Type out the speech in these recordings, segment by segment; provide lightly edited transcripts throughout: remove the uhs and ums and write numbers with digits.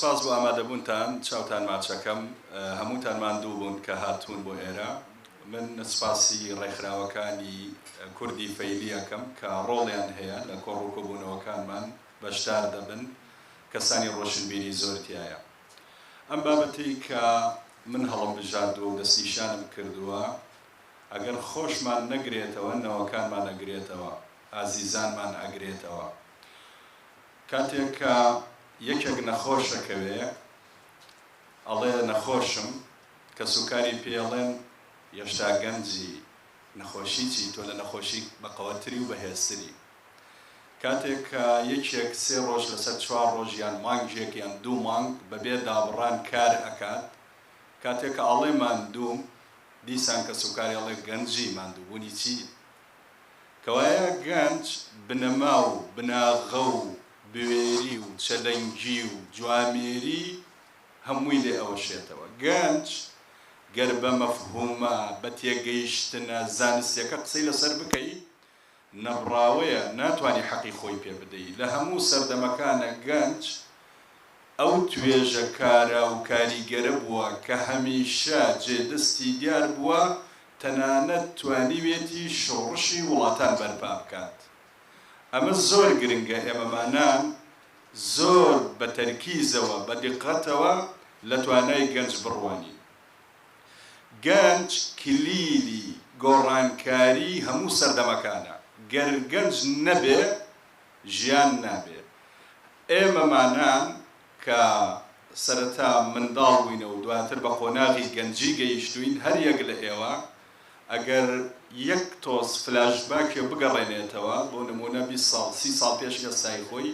سپاس بۆ ئامادەبوونتان، چاوتان ماچەکەم، هەمووتان ماندوو بوون کە هاتوون بۆ ئێرە. من سپاسی ڕێکخراوەکانی کوردی فەیلی ئەکەم کە ڕۆڵیان هەیە لە کۆڕ و کۆبوونەوەکانمان بەشدار دەبن، کەسانی ڕۆشنبیری زۆر تیایە. ئەم بابەتەی کە من هەڵمبژاردووە و دەستنیشانم کردووە، ئەگەر خۆشمان نەگرێتەوە، نەوەکانمان ئەگرێتەوە، ئازیزانمان ئەگرێتەوە. کاتێک کە یەکێک نەخۆش ئەکەوێ ئەڵێ نەخۆشم، کەسوکاری پێی ئەڵێن یەشتا گەنجی، نەخۆشی چی، تۆ لە نەخۆشی بەقەوەتری و بەهێزتری. کاتێک کە یەکێک سێ ڕۆژ لەسەر چوار ڕۆژ یان مانگێک یان دوو مانگ بەبێ دابڕان کار ئەکات، کاتێک کە ئەڵێ ماندووم، دیسان کەسوکاری ئەڵێ گەنجی، ماندووبوونی چی؟ کەوایە گەنج بنەما و بناغە و بوێری و چەلەنگی و جوامێری هەمووی لێ ئەوەشێتەوە. گەنج گەر بە مەفهومە، بە تێگەیشتنە زانستیەکە قسەی لەسەر بکەی، نەبڕاوەیە، ناتوانی حەقی خۆی پێ بدەی. لە هەموو سەردەمەکانە گەنج ئەو توێژە کارا و کاریگەرە بووە کە هەمیشە جێ دەستی دیار بووە، تەنانەت توانیوێتی شۆڕشی وڵاتان بەرپا بکات. ئەمە زۆر گرنگە ئێمەمانان زۆر بە تەرکیزەوە، بە دیقەتەوە لە توانای گەنج بڕوانین. گەنج کلیلی گۆڕانکاری هەموو سەردەمەکانە. گەر گەنج نەبێ ژیان نابێ. ئێمەمانان کە سەرەتا منداڵ بووینە و دواتر بە قۆناغی گەنجی گەیشتووین، هەر یەک لە ئێوە ئەگەر یەک تۆز فلاشباکێ بگەڕێنێتەوە، بۆ نموونە 20 ساڵ، 30 ساڵ پێش ئێستای خۆی،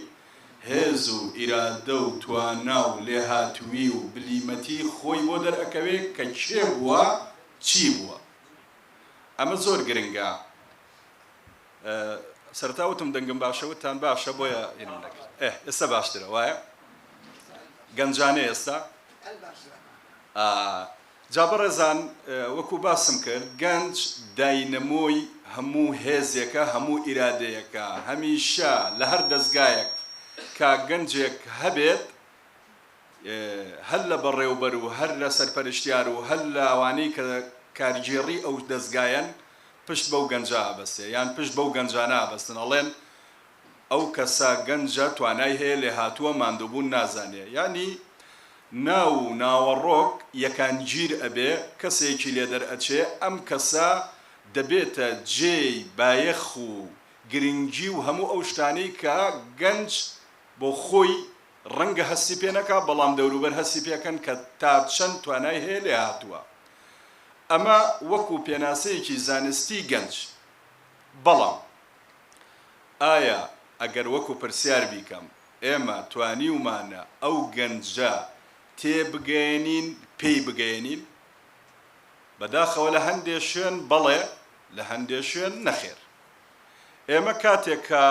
هێز و ئیرادە و توانا و لێهاتوویی و بلیمەتی خۆی بۆ دەرئەکەوێ کە کێ بووە، چی بووە. ئەمە زۆر گرنگە. سەرەتا وتم دەنگم باشە وتتان باشە بۆیە ئینم نەکرد ئێ ئێستا باشترە وایە گەنجانە ئێستا جا بەڕێزان وەکو باسم کرد گەنج داینەمۆی هەموو هێزێکە هەموو ئیرادەیەکە هەمیشە لە هەر دەستگایەک کە گەنجێک هەبێت هەر لە بەڕێوبەر و هەر لە سەرپەرشتیار و هەر لە ئەوانەی کە کارگێڕی ئەو دەزگایەن پشت بەو گەنجە ئەبەستێ یان پشت بەو گەنجانە ئەبەستن ئەڵێن ئەو کەسە گەنجە توانای هەیە لێهاتووە ماندووبوون نازانێ یانی ناو و ناوەڕۆک یەکانگیر ئەبێ کەسێکی لێ دەرئەچێ ئەم کەسە دەبێتە جێی بایەخ و گرنگی و هەموو ئەو شتانەی کە گەنج بۆ خۆی ڕەنگە هەستی پێ نەکا بەڵام دەوروبەر هەستی پێکەن کە تا چەند توانای هەیە لێهاتووە. ئەمە وەکو پێناسەیەکی زانستی گەنج. بەڵام ئایا ئەگەر وەکو پرسیار بیکەم ئێمە توانیومانە ئەو گەنجە تێبگەیەنین پێی بگەیەنین؟ بەداخەوە لە هەندێ شوێن بەڵێ لە هەندێ شوێن نەخێر. ئێمە کاتێک کە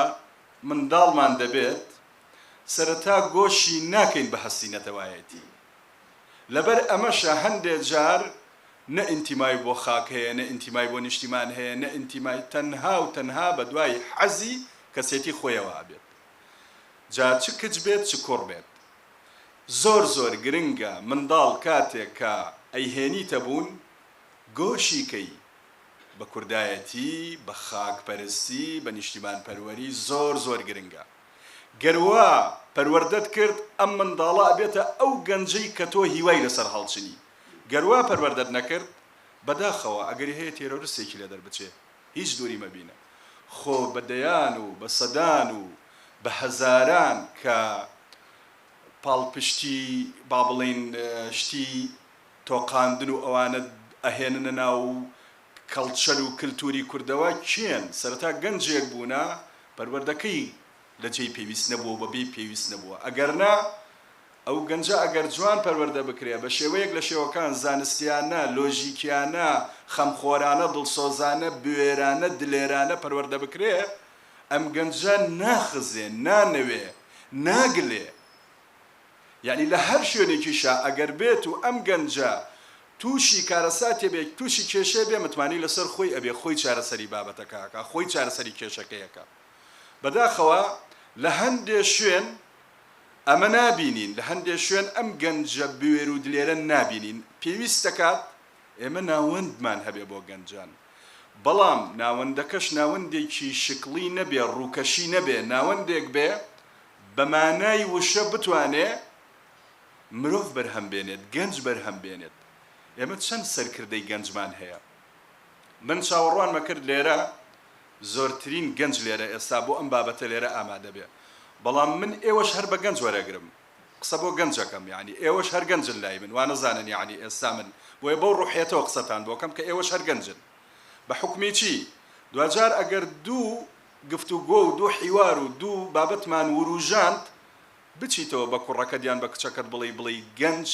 منداڵمان دەبێت سەرەتا گۆشی ناکەین بە هەستی نەتەوایەتی. لەبەر ئەمەشە هەندێ جار نە ئینتیمای بۆ خاک هەیە، نە ئینتیمای بۆ نیشتیمان هەیە، نە ئینتیمای تەنها و تەنها بە دوای حەزی کەسێتی خۆیەوە ئەبێت. جا چ کچ بێت چ کوڕ بێت. زۆر زۆر گرنگە منداڵ کاتێک کە ئەیهێنیتە بوون گۆشی کەی بە کوردایەتی، بە خاک پەرستی، بە نیشتیمان پەروەری زۆر زۆر گرنگە. گەر وا پەروەردەت کرد ئەم منداڵە ئەبێتە ئەو گەنجەی کە تۆ هیوای لەسەر هەڵچنی، گەر وا پەروەردەت نەکرد بەداخەوە ئەگەری هەیە تێرۆرستێکی لێ دەربچێ هیچ دووری مەبینە خۆ بە دەیان و بە سەدان و بە هەزاران کە پاڵپشتی با بڵێین شتی تۆقاندن و ئەوانە ئەهێننە ناو کەڵچەر و کلتوری کوردەوە کێن؟ سەرەتا گەنجێک بوونە پەروەردەکەی لە جێی پێویست نەبووە و بە بێی پێویست نەبووە ئەگەرنا ئەو گەنجە ئەگەر جوان پەروەردە بکرێ بە شێوەیەک لە شێوەکان زانستیانە لۆژیکیانە خەمخۆرانە دڵسۆزانە بوێرانە دلێرانە پەروەردە بکرێ ئەم گەنجە ناخزێ نانەوێ ناگلێ یەعنی لە هەر شوێنێکیشا ئەگەر بێت و ئەم گەنجە تووشی کارەساتێ بێ تووشی کێشەیە بێ متمانەی لەسەر خۆی ئەبێ خۆی چارەسەری بابەتەکە ئەکا خۆی چارەسەری کێشەکەی ئەکا بەداخەوە لە هەندێ شوێن. ئەمە نابینین لە هەندێ شوێن ئەم گەنجە بوێر و دلێرە نابینین پێویست دەکات ئێمە ناوەندمان هەبێ بۆ گەنجان بەڵام ناوەندەکەش ناوەندێکی شکڵی نەبێ ڕووکەشی نەبێ ناوەندێک بێ بە مانای وشە بتوانێ مرۆڤ بەرهەم بێنێت گەنج بەرهەم بێنێت ئێمە چەند سەرکردەی گەنجمان هەیە من چاوەڕوانمە کرد لێرە زۆرترین گەنج لێرە ئێستا بۆ ئەم بابەتە لێرە ئامادە بێ بەڵام من ئێوەش هەر بە گەنج وەرەگرم قسە بۆ گەنجەکەم یانی ئێوەش هەر گەنجن لای من وانەزانن یانی ئێستا من بۆیە بەو ڕوحیەتەوە قسەتان بۆ کەم کە ئێوەش هەر گەنجن بە حوکمی چی دواجار ئەگەر دوو گفتوگۆ و دوو حیوار و دوو بابەتمان وروژاند بچیتەوە بە کوڕەکەت یان بە کچەکەت بڵێی بڵێی گەنج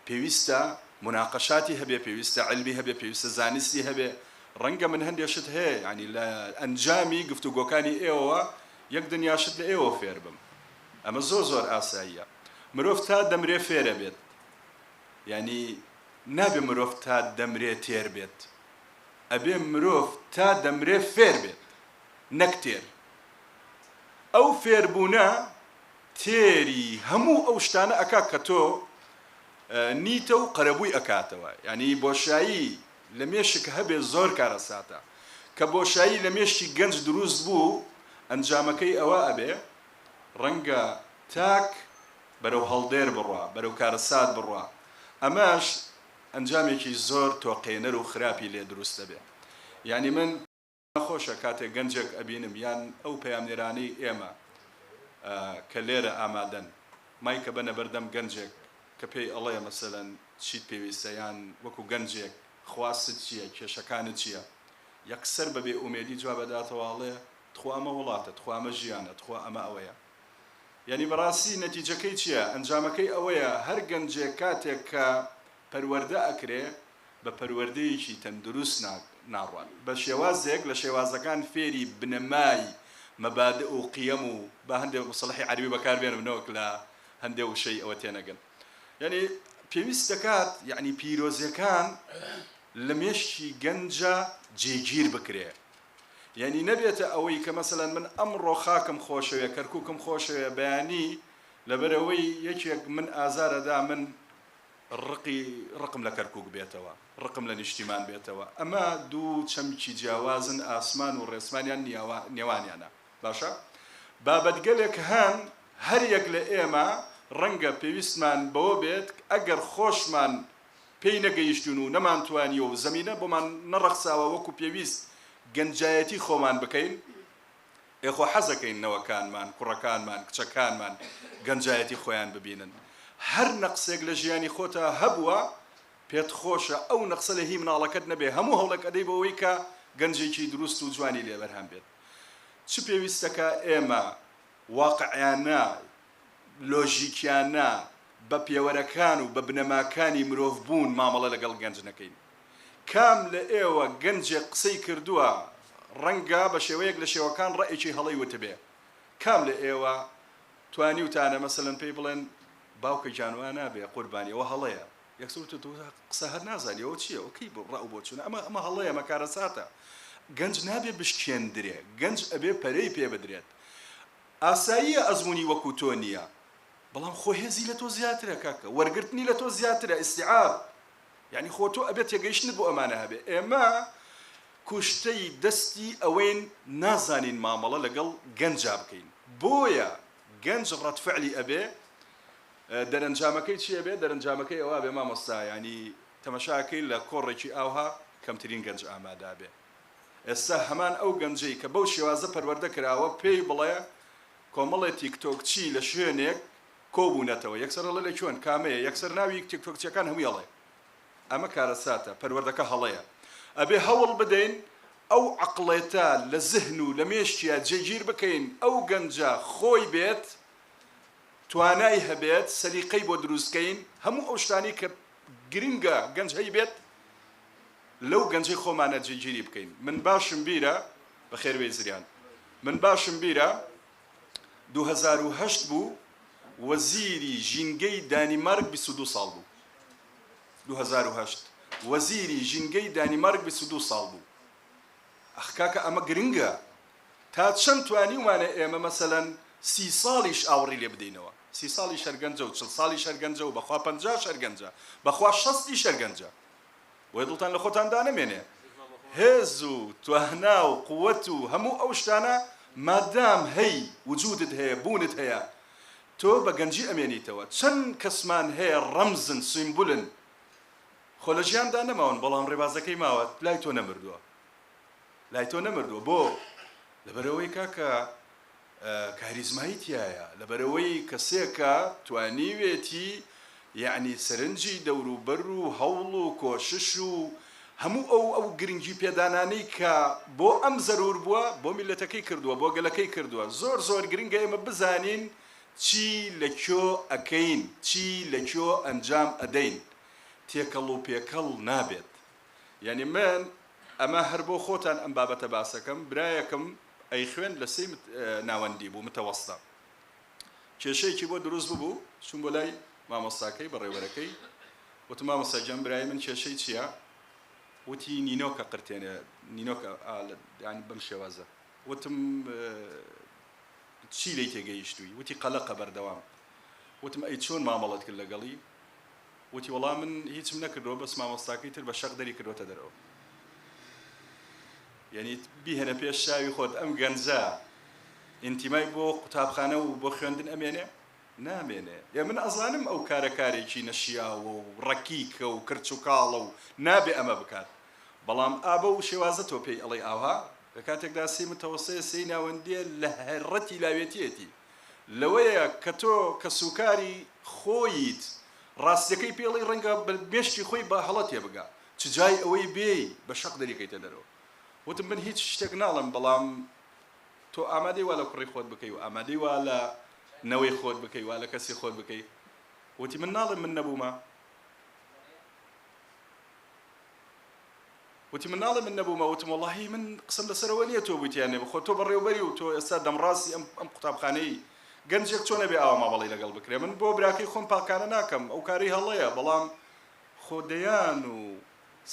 پێویستە موناقەشاتی هەبێ پێویستە عیلمی هەبێ پێویستە زانستی هەبێ ڕەنگە من هەندێ شت هەیە یانی لە ئەنجامی گفتوگۆکانی ئێوەوە یەک دنیا شت لە ئێوە فێر بم ئەمە زۆر زۆر ئاساییە مرۆڤ تا دەمرێ فێرە بێت یانی نابێ مرۆڤ تا دەمرێ تێر بێت ئەبێ مرۆڤ تا دەمرێ فێر بێت نەک تێر ئەو فێربوونە تێری هەموو ئەو شتانە ئەکا کە تۆ نیتە و قەرەبووی ئەکاتەوە یانی بۆشایی لە مێشک هەبێ زۆر کارەساتە کە بۆشایی لە مێشکی گەنج دروست بوو ئەنجامەکەی ئەوە ئەبێ ڕەنگە تاک بەرەو هەڵدێر بڕوا بەرەو کارەسات بڕوا ئەمەش ئەنجامێکی زۆر تۆقێنەر و خراپی لێ دروست دەبێ یانی من ناخۆشە کاتێک گەنجێک ئەبینم یان ئەو پەیامنێرانەی ئێمە کە لێرە ئامادەن مایکە بەنە بەردەم گەنجێک کە پێی ئەڵێ مەسەلەن چیت پێویستە یان وەکو گەنجێک خواستت چییە کێشەکانت چییە یەکسەر بە بێ ئومێدی جواب ئەداتەوە ئەڵێ تخوا ئەمە وڵاتە تخوا ئەمە ژیانە تخوا ئەمە ئەوەیە یانی بەڕاستی نەتیجەکەی چییە ئەنجامەکەی ئەوەیە هەر گەنجێک کاتێک کە پەروەردە ئەکرێ بە پەروەردەیەکی تەندروست ناڕوات، بە شێوازێک لە شێوازەکان فێری بنەمای مەبادئ و قیەم و با هەندێ موسەڵەحی عەرەبی بەکار بێنم نەوەک لە هەندێ وشەی ئەوە تێنەگەن یانی پێویست دەکات یانی پیرۆزیەکان لە مێشکی گەنجا جێگیر بکرێ یانی نەبێتە ئەوەی کە مەسەلەن من ئەمڕۆ خاکم خۆشەوێ کەرکوکم خۆشەوێ بەیانی لەبەرئەوەی یەکێک من ئازارەدا من ڕقی ڕقم لە کەرکوک بێتەوە، ڕقم لە نیشتیمان بێتەوە، ئەمە دوو چەمکی جیاوازن، ئاسمان و ڕێسمانیان نێوانیانە. باشە بابەتگەلێک هەن هەر یەک لە ئێمە ڕەنگە پێویستمان بەوە بێت ئەگەر خۆشمان پێی نەگەیشتوون و نەمانتوانیوە و زەمینە بۆمان نەڕەخساوە وەکو پێویست گەنجایەتی خۆمان بکەین، ئێ خۆ حەزەکەین نەوەکانمان، کوڕەکانمان، کچەکانمان گەنجایەتی خۆیان ببینن. هەر نەقسێک لە ژیانی خۆتا هەبووە، پێت خۆشە ئەو نەقسە لە هی مناڵەکەت نەبێ، هەموو هەوڵێک ئەدەی بۆ ئەوەی کە گەنجێکی دروست و جوانی لێ بەرهەم بێت. چ پێویستەکا ئێمە واقعیانە، لۆژیکیانە، بە پێوەرەکان و بە بنەماکانی مرۆڤبوون مامەڵە لەگەڵ گەنج نەکەین؟ کام لە ئێوە گەنجێک قسەی کردووە ڕەنگە بە شێوەیەک لە شێوەکان ڕەئێکی هەڵەی وتبێ کام لە ئێوە توانیوتانە مەسەلەن پێی بڵێن باوکە گیان وا نابێ قوربانی ئەوە هەڵەیە یەکسەر وتت تۆ قسە هەر نازانی ئەوە چییە ئەوە کەی ڕا و بۆچوونە ئەمە ئەمە هەڵەیە ئەمە کارەساتە گەنج نابێ بشکێندرێ گەنج ئەبێ پەرەی پێ بدرێت ئاساییە ئەزموونی وەکوو تۆ نییە بەڵام خۆ هێزی لە تۆ زیاترە کاکە وەرگرتنی لە تۆ زیاترە ئیستیعاب یانی خۆ تۆ ئەبێت تێگەیشتنت بۆ ئەمانە هەبێ ئێمە کوشتەی دەستی ئەوەین نازانین مامەڵە لەگەڵ گەنجا بکەین بۆیە گەنج ڕەد فعلی ئەبێ دەرەنجامەکەی چی ئەبێ دەرەنجامەکەی ئەوە ئەبێ مامۆستا یانی تەمەشاکەی لە کۆڕێکی ئاوها کەمترین گەنج ئامادە بێ ئێستا هەمان ئەو گەنجەی کە بەو شێوازە پەروەردە کراوە پێی بڵێ کۆمەڵێ تیکتۆکچی لە شوێنێک کۆبوونەتەوە یەکسەر ئەڵێ لە کوێن کامەیە یەکسەر ناوی تیکتۆکچیەکان هەمووی ئەڵێ ئەمە کارەساتە پەروەردەکە هەڵەیە ئەبێ هەوڵ بدەین ئەو عەقڵێتە لە زهن و لە مێشکیا جێگیر بکەین ئەو گەنجە خۆی بێت توانای هەبێت سەلیقەی بۆ دروست کەین هەموو ئەو شتانەی کە گرنگە گەنج هەیبێت لەو گەنجەی خۆمانە جێگیری بکەین من باشم بیرە بەخێربێی زریان من باشم بیرە 2008 بوو وەزیری ژینگەی دانیمارک 22 ساڵ بوو 2008 وەزیری ژینگەی دانیمارک 22 ساڵ بوو ئەخ کاکە ئەمە گرنگە تا چەند توانیومانە ئێمە مەسەلەن سی ساڵیش ئاوڕی لێ بدەینەوە. سی ساڵیش هەر گەنجە و 40 ساڵیش هەر گەنجە و بەخوا پەنجاش هەر گەنجە، بەخوا شەستیش هەر گەنجە. بۆیە دڵتان لە خۆتان دانەمێنێ. هێز و توانا و قوت و هەموو ئەو شتانە مادام هەی وجودت هەیە، بوونت هەیە، تۆ بە گەنجی ئەمێنیتەوە. چەند کەسمان هەیە ڕەمزن، سیمبولن، خۆ لە ژیاندا نەماون بەڵام ڕێبازەکەی ماوە، لای تۆ نەمردووە. لای تۆ نەمردووە. بۆ؟ لەبەرئەوەی کاکە کاریزمایی تیایە، لەبەرئەوەی کەسێکە توانیوێتی یەعنی سەرنجی دەوروبەر و هەوڵ و کۆشش و هەموو ئەو ئەو گرنگی پێدانانەی کە بۆ ئەم زەرور بووە بۆ میللەتەکەی کردووە، بۆ گەلەکەی کردووە. زۆر زۆر گرنگە ئێمە بزانین چی لە کوێ ئەکەین، چی لە کوێ ئەنجام ئەدەین. تێکەڵ و پێکەڵ نابێت. یەعنی من ئەمە هەر بۆ خۆتان ئەم بابەتە باسەکەم، برایەکم ئەیخوێند لە سێی ناوەندی بوو، متەوەستە، کێشەیەکی بۆ دروست ببوو، چووم بۆ لای مامۆستاکەی، بەڕێوەبەرەکەی، وتم مامۆستا گیان برای من کێشەی چییە؟ وتی نینۆکە قرتێنێ، نینۆکە یانی بەم شێوازە. وتم چی لێی تێگەیشتووی؟ وتی قەلەقە بەردەوام. وتم ئەی چۆن مامەڵەت کرد لەگەڵی؟ وتی وەڵا من هیچم نەکردووە بەس مامۆستاکەی تر بە شەق دەری کردووەتە دەرەوە. یەنی بیهێنە پێش چاوی خۆت ئەم گەنجە ئینتیمای بۆ قوتابخانە و بۆ خوێندن ئەمێنێ؟ نامێنێ. ئێ من ئەزانم ئەو کارە کارێکی نەشیاوە و ڕەکیکە و کرچ و کاڵە و نابێ ئەمە بکات. بەڵام ئا بەو شێوازە تۆ پێی ئەڵێی ئاوها؟ لە کاتێکدا سێی متەوەسەیە سێی ناوەندیە لە هەڕەتی لاوێتیەتی. لەوەیە کە تۆ کەسوکاری خۆیت ڕاستیەکەی پێ ئەڵێی ڕەنگە بە مێشکی خۆی بە هەڵە تێبگا چ جای ئەوەی بێی بە شەق دەریکەیتە دەرەوە. وتم من هیچ شتێک ناڵێم بەڵام تۆ ئامادەی وا لە کوڕی خۆت بکەی و ئامادەی وا لە نەوەی خۆت بکەی وا لە کەسی خۆت بکەی؟ وتی من ناڵێم من نەبوومە. وتی من ناڵێم من نەبوومە، وتم وەڵاهی من قسەم لەسەر ئەوە نییە تۆ بوویت یان نەبووی، خۆ تۆ بەڕێوبەری و تۆ ئێستا دەمڕاستی ئەم ئەم قوتابخانەی، گەنجێک چۆن ئەبێ ئاوا مامەڵەی لەگەڵ بکرێ، من بۆ براکەی خۆم پاکانە ناکەم، ئەو کارەی هەڵەیە، بەڵام خۆ دەیان و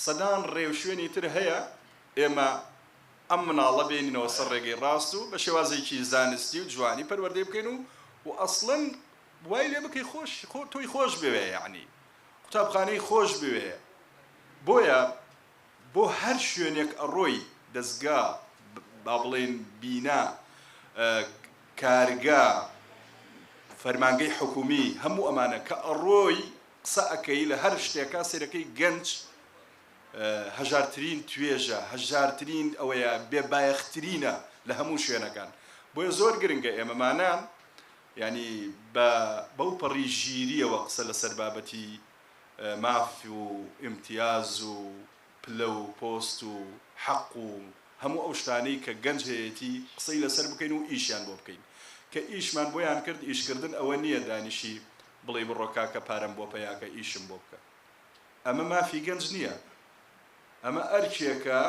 سەدان ڕێوشوێنی تر هەیە ئێمە ئەم مناڵە بێنینەوە سەر ڕێگەی ڕاست و بە شێوازێکی زانستی و جوانی پەروەردەی بکەین و و ئەسڵەن وای لێ بکەی خۆش خۆ تۆی خۆش بوێ یەعنی قوتابخانەی خۆش بوێ بۆیە بۆ هەر شوێنێک ئەڕۆی دەزگا با بڵێین بینا کارگا فەرمانگەی حکومی هەموو ئەمانە کە ئەڕۆی قسە ئەکەی لە هەر شتێکا سەیرەکەی گەنج هەژارترین توێژە هەژارترین ئەوەیە بێ بایەخترینە لە هەموو شوێنەکان بۆیە زۆر گرنگە ئێمەمانان یانی بە بەو پەڕی ژیریەوە قسە لەسەر بابەتی ماف و ئیمتیاز و پلە و پۆست و حەق و هەموو ئەو شتانەی کە گەنج هەیەتی قسەی لەسەر بکەین و ئیشیان بۆ بکەین. کە ئیشمان بۆیان کرد، ئیشکردن ئەوە نییە دانیشی بڵێی بڕۆ کاکە پارەم بۆ پەیاکە ئیشم بۆ بکە. ئەمە مافی گەنج نییە. ئەمە ئەرکێکە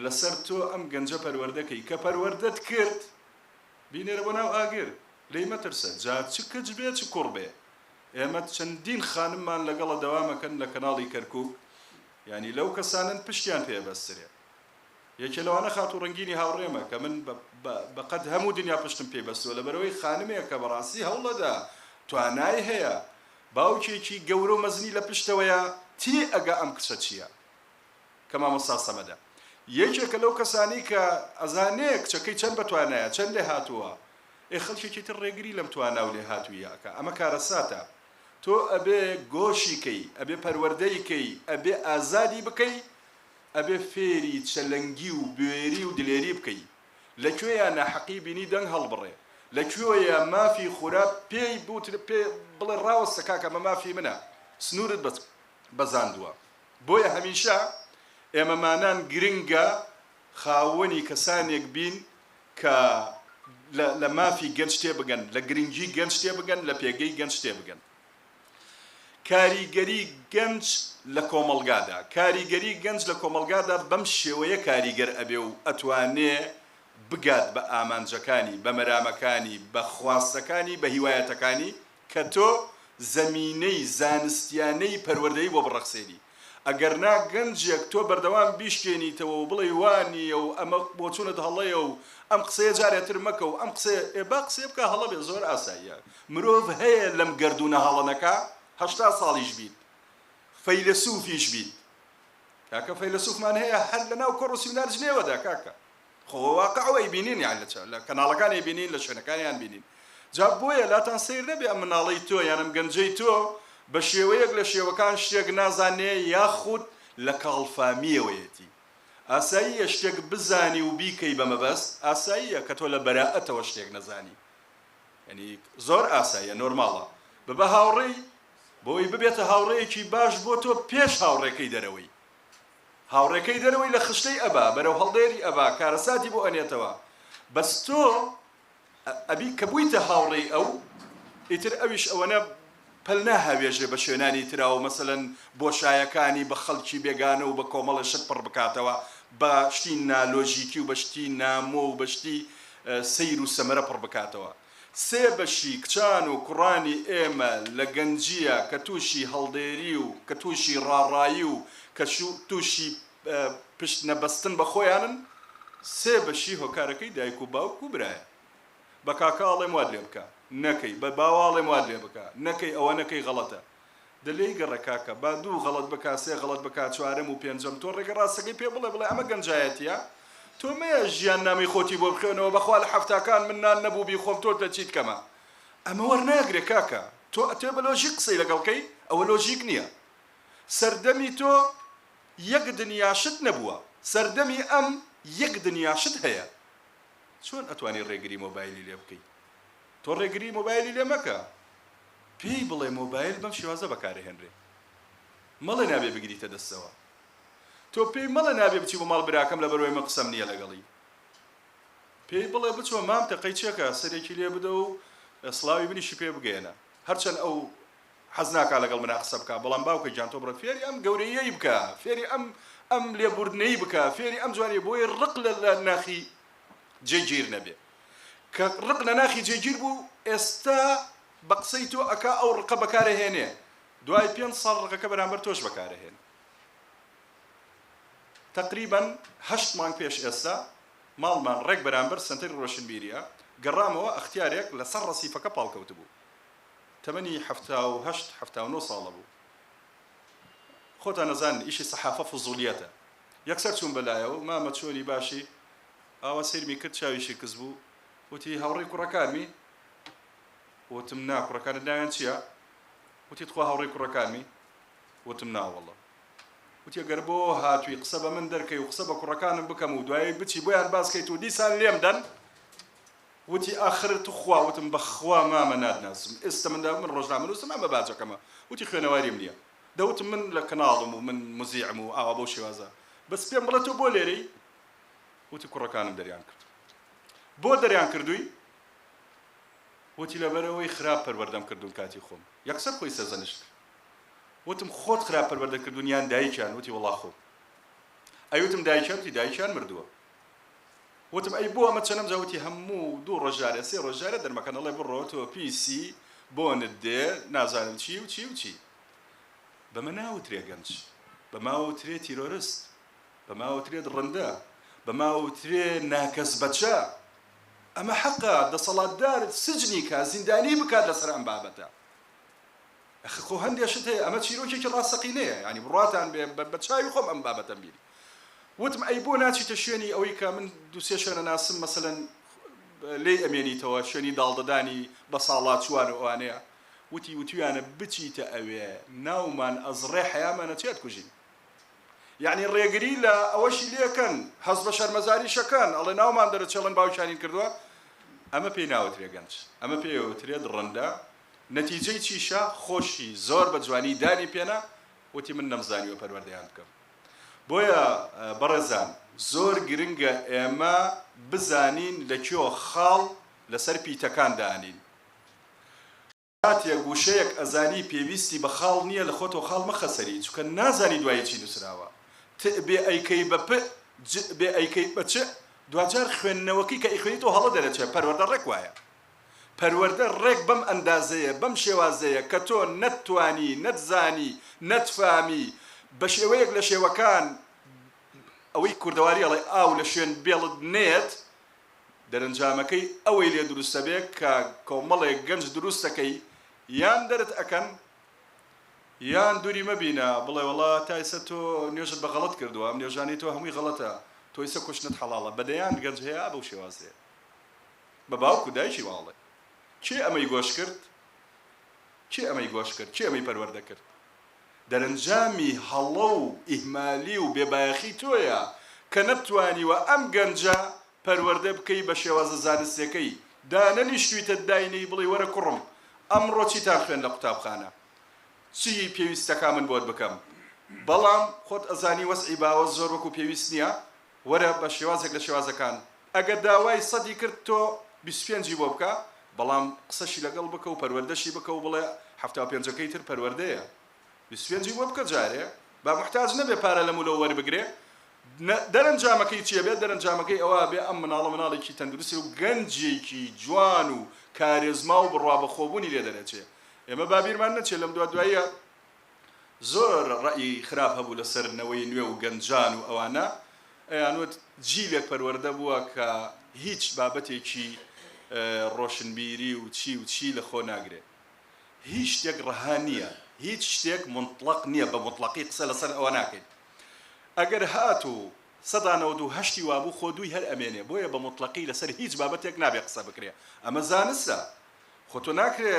لەسەر تۆ ئەم گەنجە پەروەردە کەی. کە پەروەردەت کرد بینێرە بۆ ناو ئاگر، لێی مەترسە، جا چ کچ بێ چ کوڕ بێ. ئێمە چەندین خانممان لەگەڵە دەوام ئەکەن لە کەناڵی کەرکوک یانی لەو کەسانەن پشتیان پێ ئەبەسترێ یەکێ لەوانە خاتوو ڕەنگینی هاوڕێمە کە من بە قەد هەموو دنیا پشتم پێی بەستووە لەبەرئەوەی خانمێکە بەڕاستی هەوڵەدا توانای هەیە باوکێکی گەورە و مەزنی لە پشتەوەیە تێ ئەگا ئەم کچە چییە کە مامۆستا سەمەدە یەکێکە لەو کەسانەی کە ئەزانێ کچەکەی چەند بەتوانایە چەند لێهاتووە ئێ خەڵکێکی تر ڕێگری لەم توانا و لێهاتوویە ئەکا ئەمە کارەساتە تۆ ئەبێ گۆشی کەی ئەبێ پەروەردەی کەی ئەبێ ئازادی بکەی ئەبێ فێری چەلەنگی و بوێری و دلێری بکەی لە کوێیا ناحەقی بینی دەنگ هەڵبڕێ لە کوێیا مافی خورا پێی بوترێ پێ بڵێ ڕاوەستە کاکە ئەمە مافی منە سنوورت بەزاندووە بۆیە هەمیشە ئێمەمانان گرنگە خاوەنی کەسانێک بین کە لە لە مافی گەنج تێبگەن، لە گرنگی گەنج تێبگەن، لە پێگەی گەنج تێبگەن. کاریگەری گەنج لە کۆمەڵگادا، کاریگەری گەنج لە کۆمەڵگادا بەم شێوەیە کاریگەر ئەبێ و ئەتوانێ بگات بە ئامانجەکانی، بە مەرامەکانی، بە خواستەکانی، بە هیوایەتەکانی کە تۆ زەمینەی زانستیانەی پەروەردەیی بۆ بڕەخسێنی. ئەگەرنا گەنجێک تۆ بەردەوام بیشکێنیتەوە و بڵێی وا نییە و ئەمە بۆچوونت هەڵەیە و ئەم قسەیە جارێ تر مەکە و ئەم قسەیە، ئێ با قسەیە بکا هەڵە بێ زۆر ئاساییە. مرۆڤ هەیە لەم گەردوونە هەڵە نەکا؟ 80 ساڵیش بیت، فەیلەسوفیش بیت. کاکە فەیلەسوفمان هەیە هەر لەناو کۆڕ و سیمینار جنێوەدا کاکە. خۆ واقع و ئەیبینین یان لە لە کەناڵەکان ئەیبینین لە شوێنەکانیان بینین. جا بۆیە لاتان سەیر نەبێ ئەم مناڵەی تۆ یان ئەم گەنجەی تۆ بە شێوەیەک لە شێوەکان شتێک نازانێ یاخود لە کاڵفامیەوەیەتی. ئاساییە شتێک بزانی و بیکەی بە مەبەست، ئاساییە کە تۆ لە بەرائەتەوە شتێک نەزانی. یانی زۆر ئاساییە نۆرماڵە. ببە هاوڕێی بۆی ببێتە هاوڕێیەکی باش بۆ تۆ پێش هاوڕێکەی دەرەوەی. هاوڕێکەی دەرەوەی لە خشتەی ئەبا، بەرەو هەڵدێری ئەبا، کارەساتی بۆ ئەنێتەوە. بەس تۆ ئەبی کە بوویتە هاوڕێی ئەو، ئیتر ئەویش ئەوەنە پەل ناهاوێژێ بە شوێنانی ترا و مەسەلەن بۆشایەکانی بە خەڵکی بێگانە و بە کۆمەڵێ شت پڕ بکاتەوە، بە شتی نالۆژیکی و بە شتی نامۆ و بە شتی سەیر و سەمەرە پڕ بکاتەوە. سێ بەشی کچان و کوڕانی ئێمە لە گەنجییە کە تووشی هەڵدێری و کە تووشی ڕاڕایی و کە تووشی پشت نەبەستن بە خۆیانن، سێ بەشی هۆکارەکەی دایک و باوک و برایە. بە کاکە ئەڵێم وات لێ بکە، نەکەی، بە باوە ئەڵێم وات لێ بکە، نەکەی، ئەوە نەکەی غەڵەتە. دە لێی گەڕێ کاکە، با دوو غەڵەت بکا، سێ غەڵەت بکا، چوارەم و پێنجەم، تۆ ڕێگە ڕاستەکەی پێ بڵێ، بڵێ ئەمە گەنجایەتییە، تۆ مەیە ژیاننامەی خۆتی بۆ بخوێنەوە، بەخوا لە حەفتاکان من نان نەبوو بیخۆم تۆ لە چیت کەمە؟ ئەمە وەرناگرێ کاکە، تۆ ئەتەوێ بە لۆژیک قسەی لەگەڵ کەی، ئەوە لۆژیک نییە. سەردەمی تۆ یەک دنیا شت نەبووە، سەردەمی ئەم یەک دنیا شت هەیە. چۆن ئەتوانی ڕێگری مۆبایلی لێ بکەی؟ تۆ ڕێگری مۆبایلی لێ مەکە، پێی بڵێ مۆبایل بەم شێوازە بەکارەهێنرێ. مەڵێ نابێ بگریتە دەستەوە. تۆ پێی مەڵێ نابێ بچی بۆ ماڵ براکەم لەبەرئەوەی من قسەم نییە لەگەڵی. پێی بڵێ بچۆ مام تەقەی چێکە سەرێکی لێ بدە و سڵاوی منیشی پێ بگەیەنە. هەرچەند ئەو حەز ناکا لەگەڵ منا قسە بکا بەڵام باوکە گیان تۆ بڕۆ فێری ئەم گەورەییەی بکە، فێری ئەم ئەم لێبوردنەی بکە، فێری ئەم جوانیە بۆی ڕق لە لە ناخی جێگیر نەبێ. کە ڕق لە ناخی جێگیر بوو ئێستا بە قسەی تۆ ئەکا ئەو ڕقە بەکارەهێنێ دوای پێنج ساڵ ڕقەکە بەرامبەر تۆش بەکارەهێنێ. تەقریبەن هەشت مانگ پێش ئێستا ماڵمان ڕێک بەرامبەر سەنتەری ڕۆشنبیریە، گەڕامەوە ئەختیارێک لەسەر ڕەسیفەکە پاڵکەوتبوو. تەمەنی 78 79 ساڵە بوو. خۆتان ئەزانن ئیشی سەحافە فزولیەتە. یەکسەر چووم بەلایەوە، مامە چۆنی باشی؟ ئاوا سەیرمی کرد چاویشی کز بوو، وتی هاوڕێی کوڕەکانمی؟ وتم نا، کوڕەکانت ناویان چییە؟ وتی تخوا هاوڕێی کوڕەکانمی؟ وتم نا وەڵا. وتی گەر بۆ هاتووی قسە بە من دەرکەی و قسە بە کوڕەکانم بکەم و دوایی بچی بۆیان باس کەیت و دیسان لێم دەن؟ وتی ئاخر توخوا؟ وتم بەخوا مامە ناتناسم، ئێستا من من ڕۆژنامەنووسم ئەمە باجەکەمە. وتی خوێنەواریم نییە. دەوتم من لە کەناڵم و من موزیعم و ئاوا بەو شێوازە. بەس پێم بڵێ تۆ بۆ لێرەی؟ وتی کوڕەکانم دەریان کردووم. بۆ دەریان کردووی؟ وتی لەبەرئەوەی خراپ پەروەردەم کردوون کاتی خۆم. یەکسەر خۆی سەرزەنشت کرد. وتم خۆت خراپ پەروەردە کردوون یان دایکیان؟ وتی وەڵا خۆم. ئەی وتم دایکیان؟ وتی دایکیان مردووە. وتم ئەی بۆ ئەمە چەنەم جا؟ وتی هەموو دوو ڕۆژ جارێ سێ ڕۆژ جارێ دەرمەکەن ئەڵێ بڕۆ تۆ پیسی بۆنت دێ نازانم چی و چی و چی. بەمە ناوترێ گەنج، بەمە ئەوترێ تیرۆرست، بەمە ئەوترێ دڕندە، بەمە ئەوترێ ناکەس بەچە. ئەمە حەقە دەسەڵاتدار سجنی کا، زیندانی بکات لەسەر ئەم بابەتە. ئەخ خۆ هەندێ شت هەیە ئەمە چیرۆکێکی ڕاستەقینەیە یانی بڕواتان بێ بە چاوی خۆم ئەم بابەتەم بینی. وتم ئەی بۆ ناچیتە شوێنی ئەوەی کە من دوو سێ شوێنە ناسم مەسەلەن لێی ئەمێنیتەوە شوێنی داڵدەدانی بەساڵاچووان و ئەوانەیە. وتی وتویانە بچیتە ئەوێ ناومان ئەزڕێ حەیامان ئەچێ ئەتکوژین. یەعنی ڕێگری لە ئەوەشی لێکەن هەست بە شەرمەزاریش ئەکەن ئەڵێ ناومان دەرەچێ ئەڵێن باوکیانین کردووە. ئەمە پێی ناوترێ گەنج ئەمە پێی ئەوترێ دڕندە. نەتیجەی چیشە؟ خۆشی زۆر بە جوانی دانی پێنا وتی من نەمزانیوە پەروەردەیان بکەم. بۆیە بەڕێزان زۆر گرنگە ئێمە بزانین لە کوێ خاڵ لەسەر پیتەکان دانین. کاتێک وشەیەک ئەزانی پێویستی بە خاڵ نییە لە خۆتەوە خاڵ مەخە سەری چونکە نازانی دوایی چی نوسراوە. ت بێ ئەیکەی بە پ، ج بێ ئەیکەی بە چ، دواجار خوێندنەوەکەی کە ئەیخوێنیتەوە هەڵە دەرەچێ، پەروەردە ڕێک وایە. پەروەردە ڕێک بەم ئەندازەیە، بەم شێوازەیە کە تۆ نەتتوانی، نەتزانی، نەتفامی، بە شێوەیەک لە شێوەکان ئەوەی کوردەواری ئەڵێ ئاو لە شوێن بێڵت نێت، دەرەنجامەکەی ئەوەی لێ دروست ئەبێ کە کۆمەڵێک گەنج دروست ئەکەی یان دەرت ئەکەن یان دوری مەبینە بڵێ وەڵا تا ئیسە تۆ نوێژت بە غەڵەت کردوە ئەم نوێژانەی تۆ هەمووی غەڵەتە تۆ ئیسە کوشتنت حەڵاڵە بە دەیان گەنج هەیە ئا بەو شێوازەیە بە باوک و دایکی وا ئەڵێ کێ ئەمەی گۆش کرد کێ ئەمەی گۆش کرد کێ ئەمەی پەروەردە کرد دەرەنجامی هەڵە و ئیهمالی و بێبایەخی تۆیە کە نەتتوانیوە ئەم گەنجە پەروەردە بکەی بە شێوازە زانستیەکەی، دانەنیشتویتە داینێی بڵێی وەرە کوڕم ئەمڕۆ چیتان خوێند لە قوتابخانە؟ چی پێویستەکا من بۆت بکەم؟ بەڵام خۆت ئەزانی وەزعی باوە زۆر وەکو پێویست نیە، وەرە بە شێوازێک لە شێوازەکان ئەگەر داوای سەدی کرد تۆ 25 ی بۆ بکە، بەڵام قسەشی لەگەڵ بکە و پەروەردەشی بکە و بڵێ 75 ەکەی تر پەروەردەیە 25 ی بۆ بکە جارێ با موحتاج نەبێ پارە لەم و لەو وەربگرێ دەرەنجامەکەی چی ئەبێت؟ دەرەنجامەکەی ئەوە ئەبێ ئەم مناڵە مناڵێکی تەندروستی و گەنجێکی جوان و کارێزما و بڕوا بەخۆبوونی لێ دەرەچێ. ئێمە با بیرمان نەچێ لەم دوا دواییە زۆر ڕەئی خراپ هەبوو لەسەر نەوەی نوێ و گەنجان و ئەوانە، ئەیانوت جیلێک پەروەردە بووە کە هیچ بابەتێکی ڕۆشنبیری و چی و چی لە خۆ ناگرێ. هیچ شتێک ڕەها نییە، هیچ شتێک مونتڵەق نییە، بە موتڵەقی قسە لەسەر ئەوە ناکەین. ئەگەر هاتوو سەدا 98 ی وابوو خۆ دووی هەر ئەمێنێ، بۆیە بە موتڵەقی لەسەر هیچ بابەتێک نابێ قسە بکرێ، ئەمە زانستە، خۆ تۆ ناکرێ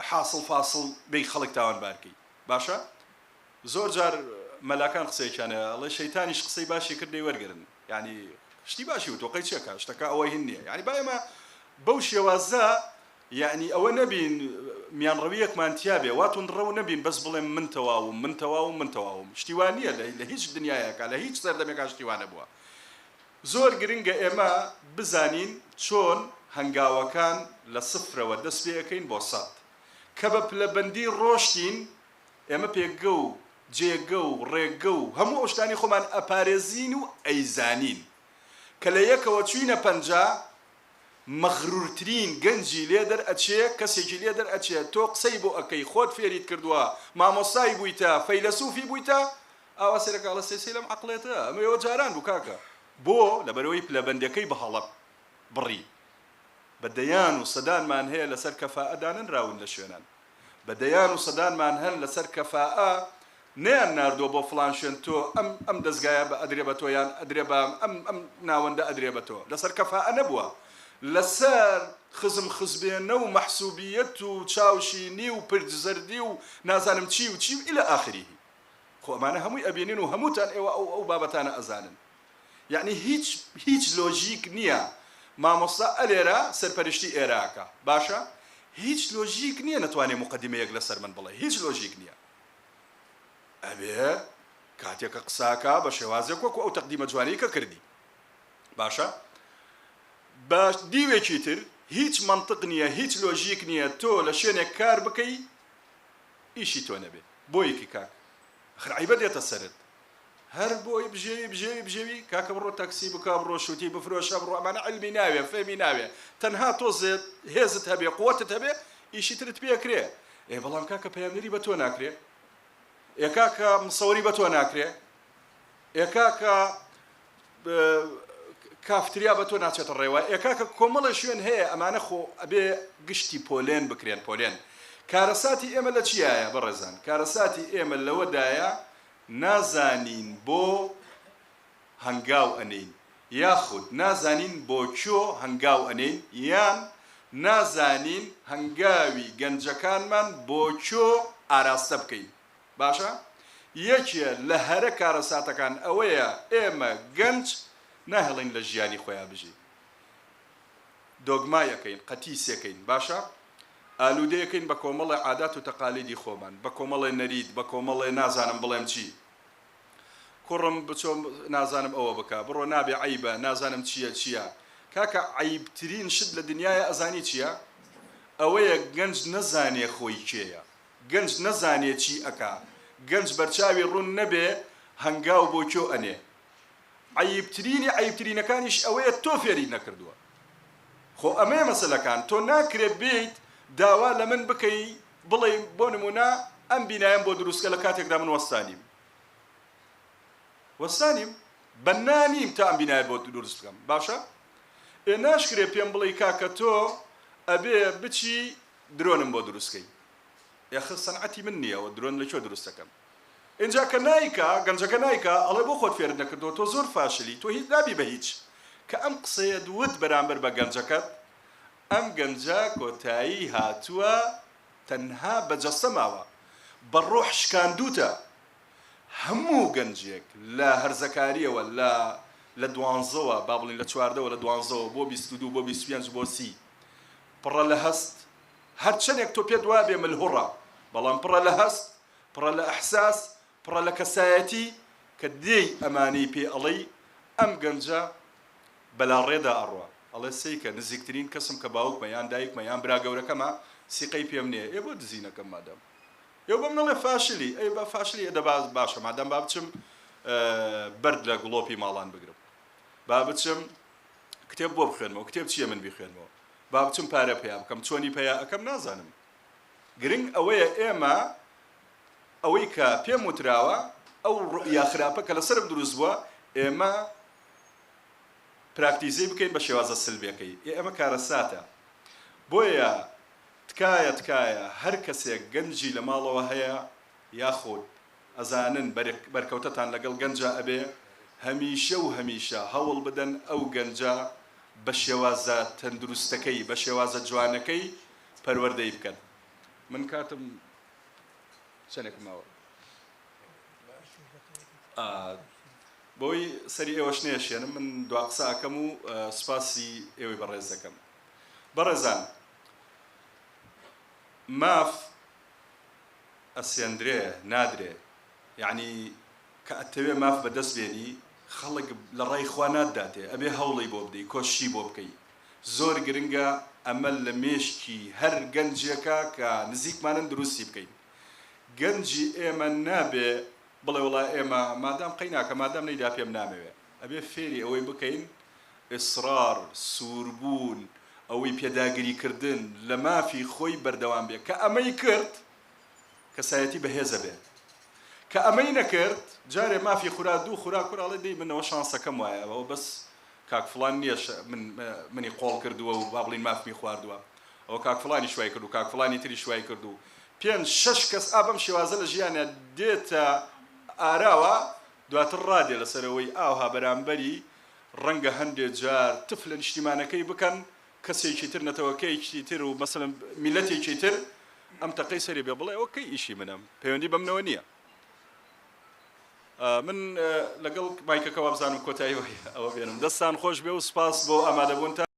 حاسڵ فاسڵ بێی خەڵک تاوانبار کەی. باشە زۆر جار مەلاکان قسەیەکیان هەیە ئەڵێ شەیتانیش قسەی باشی کرد لێی وەرگرن یانی شتی باشی وتوە قەی چێکە شتەکە ئەوە هین نییە یانی با ئێمە بەو شێوازە یەعنی ئەوە نەبین میانڕەویەکمان تیابێ وا توندڕەو نەبین بەس بڵێم من تەواوم من تەواوم من تەواوم شتی وا نییە لە هیچ دنیایەکا لە هیچ سەردەمێکا شتی وا نەبووە زۆر گرنگە ئێمە بزانین چۆن هەنگاوەکان لە سفرەوە دەست پێ ئەکەین بۆ سەد کە بە پلەبەندی ڕۆشتین ئێمە پێگە و جێگە و ڕێگە و هەموو ئەو شتانەی خۆمان ئەپارێزین و ئەیزانین کە لە یەکەوە چوینە 50 مەغرورترین گەنجی لێ دەرئەچێ، کەسێکی لێ دەرئەچێ تۆ قسەی بۆ ئەکەی، خۆت فێریت کردووە، مامۆستای بوویتە، فەیلەسوفی بوویتە، ئاوا سەیرەکە ئەڵێ سەی سەی لەم عەقڵێتە، ئەمە ئێوە جاران بوو کاکە، بۆ؟ لەبەرئەوەی پلەبەندەکەی بە هەڵە بڕی. بە دەیان و سەدانمان هەیە لەسەر کەفائە دانەنراون لە شوێنان. بە دەیان و سەدانمان هەن لەسەر کەفائە نەیان ناردووە بۆ فڵان شوێن تۆ ئەم ئەم دەزگایە بە ئەدرێ بە تۆ یان ئەدرێ بە ئەم ئەم ناوەندە ئەدرێ بە تۆ لەسەر کەفائە نەبووە لەسەر خزم خزبێنە و مەحسوبیەت و چاوشینی و پرچ زەردی و نازانم چی و چی و الی آخره خۆ ئەمانە هەمووی ئەبینن و هەمووتان ئێوە ئەو ئەو بابەتانە ئەزانن. یەعنی هیچ هیچ لۆژیک نیە مامۆستا ئەلێرە سەرپەرشتی ئێرە ئەکا باشە هیچ لۆژیک نیە نەتوانێ موقەدیمەیەک لەسەر من بڵێ هیچ لۆژیک نیە ئەبێ کاتێک کە قسە ئەکا بە شێوازێک وەکو ئەو تەقدیمە جوانەی کە کردی باشە بە دیوێکی تر هیچ مەنتق نیە هیچ لۆژیک نیە تۆ لە شوێنێک کار بکەی ئیشی تۆ نەبێ بۆیکی کاک ئەخر عەیبە دێتە سەرت هەر بۆی بژێوی بژێوی بژێوی کاکە بڕۆ تەکسی بکە بڕۆ شوتی بفرۆشە بڕۆ ئەمانە عیلمی ناوێ فێمی ناوێ تەنها تۆزێ هێزت هەبێ قوتت هەبێ ئیشی ترت پێ کرێ ئێ بەڵام کاکە پەیامنێری بە تۆ ناکرێ ئێ کاکە مصوری بە تۆ ناکرێ ئێ کاکە کافتریا بە تۆ ناچێتە ڕێوە ئێ کاکە کۆمەڵێ شوێن هەیە ئەمانە خۆ ئەبێ گشتی پۆلێن بکرێن پۆلێن کارەساتی ئێمە لە چیایە بەڕێزان کارەساتی ئێمە لەوەدایە نازانین بۆ هەنگاو ئەنێین یاخود نازانین بۆ کوێ هەنگاو ئەنێین یان نازانین هەنگاوی گەنجەکانمان بۆ کوێ ئاراستە بکەین باشە یەکێ لە هەرە کارەساتەکان ئەوەیە ئێمە گەنج ناهێڵین لە ژیانی خۆیا بژی دۆگمای ئەکەین قەتیسێکەین باشە ئالودەیەکەین بە کۆمەڵێ عادات و تەقالیدی خۆمان بە کۆمەڵێ نەریت بە کۆمەڵێ نازانم بڵێم چی کوڕم بچۆ نازانم ئەوە بکە بڕۆ نابێ عەیبە نازانم چییە چییە کاکە عەیبترین شت لە دنیایا ئەزانی چییە ئەوەیە گەنج نەزانێ خۆی کێیە گەنج نەزانێ چی ئەکا گەنج بەرچاوی ڕوون نەبێ هەنگاو بۆ کوێ ئەنێ عەیبترینی عەیبترینەکانیش ئەوەیە تۆ فێریت نەکردووە خۆ ئەمەیە مەسەلەکان تۆ ناکرێت بێیت داوا لە من بکەی بڵێی بۆ نمونە ئەم بینایەم بۆ دروستکە لە کاتێکدا من وەستا نیم. وەستانیم بەننا نیم تا ئەم بینایە بۆ دروست بکەم باشە ئێ ناشکرێ پێم بڵێی کاکە تۆ ئەبێ بچی درۆنم بۆ دروست کەی ئێخە سەنعەتی من نییە ئەوە درۆن لە کوێ دروست دەکەم ئینجا کە نایکا گەنجەکە نایکا ئەڵێ بۆ خۆت فێرت نەکردووە تۆ زۆر فاشلی تۆ هیچ نابی بە هیچ کە ئەم قسەیەت وت بەرامبەر بە گەنجەکەت ئەم گەنجە کۆتایی هاتووە تەنها بە جەستە ماوە بە ڕۆح شکاندووتە هەموو گەنجێک لە هەرزەکاریەوە لە لە دوانزەوە با بڵین لە چواردەوە لە دوانزەوە بۆ 22 بۆ 25 بۆ 30 پڕە لە هەست هەرچەندێک تۆ پێت وابێ ملهوڕە بەڵام پڕە لە هەست پڕە لە ئەحساس پڕە لە کەسایەتی کە دێی ئەمانەی پێ ئەڵێی ئەم گەنجە بەلاڕێدا ئەڕوا ئەڵێ سەیکە نزیکترین کەسم کە باوکمە یان دایکمە یان برا گەورەکەمە سیقەی پێم نیە ئێ بۆ دزی نەکەم مادام ئێوە بەم نەڵێ فاشلی ئەی با فاشلی ئێ دەبا باشە مادام با بچم بەرد لە گڵۆپی ماڵان بگرم با بچم کتێب بۆ بخوێنمەوە کتێب چییە من بیخوێنمەوە با بچم پارە پەیا بکەم چۆنی پەیا ئەکەم نازانم گرنگ ئەوەیە ئێمە ئەوەی کە پێم وتراوە ئەو ڕوئیا خراپە کە لەسەرم دروست بووە ئێمە پراکتیزەی بکەین بە شێوازە سلبیەکەی ئێ ئەمە کارەساتە بۆیە تکایە تکایە هەر کەسێک گەنجی لە ماڵەوە هەیە یاخود ئەزانن بەرکەوتەتان لەگەڵ گەنجا ئەبێ هەمیشە و هەمیشە هەوڵ بدەن ئەو گەنجە بە شێوازە تەندروستەکەی بە شێوازە جوانەکەی پەروەردەی بکەن من کاتم چەنێکم ماوە بۆی سەری ئێوەش نەیەشێنم من دوا قسە ئەکەم و سوپاسی ئێوەی بەڕێز دەکەم بەڕێزان ماف ئەسێندرێ نادرێ یەعنی کە ئەتەوێ ماف بەدەست بێنی خەڵک لە ڕای خوا ناتداتێ ئەبێ هەوڵی بۆ بدەی کۆششی بۆ بکەی زۆر گرنگە ئەمە لە مێشکی هەر گەنجێکا کە نزیکمانن دروستی بکەین گەنجی ئێمە نابێ بڵێ وەڵا ئێمە مادام قەیناکە مادام نەیدا پێم نامەوێ ئەبێ فێری ئەوەی بکەین ئیسرار، سووربوون، ئەوەی پێداگری کردن لە مافی خۆی بەردەوام بێ کە ئەمەی کرد کەسایەتی بەهێز ئەبێ کە ئەمەی نەکرد جارێ مافی خورا دوو خورا کورە ئەڵێ دەی من ئەوە شانسەکەم وایە ئەوە بەس کاک فڵان نییە من منی قۆڵ کردووە و با بڵین مافمی خواردووە ئەوە کاک فڵانیش وای کرد و کاک فڵانی تریش وای کرد و پێنج شەش کەس ئا بەم شێوازە لە ژیانیا دێتە ئاراوە دواتر ڕادێ لەسەر ئەوەی ئاوها بەرامبەری ڕەنگە هەندێ جار تف لە نیشتیمانەکەی بکەن کەسێکی تر نەتەوەکەیەکی تر و مەسەلەن میللەتێکی تر ئەم تەقەی سەری بێ بڵێ ئەوە کەی ئیشی منە پەیوەندی بەمنەوە نییە من لەگەڵ مایکەکە وابزانم کۆتایی ئەوە بێنم دەستان خۆش بێ و سپاس بۆ ئامادەبوونتان.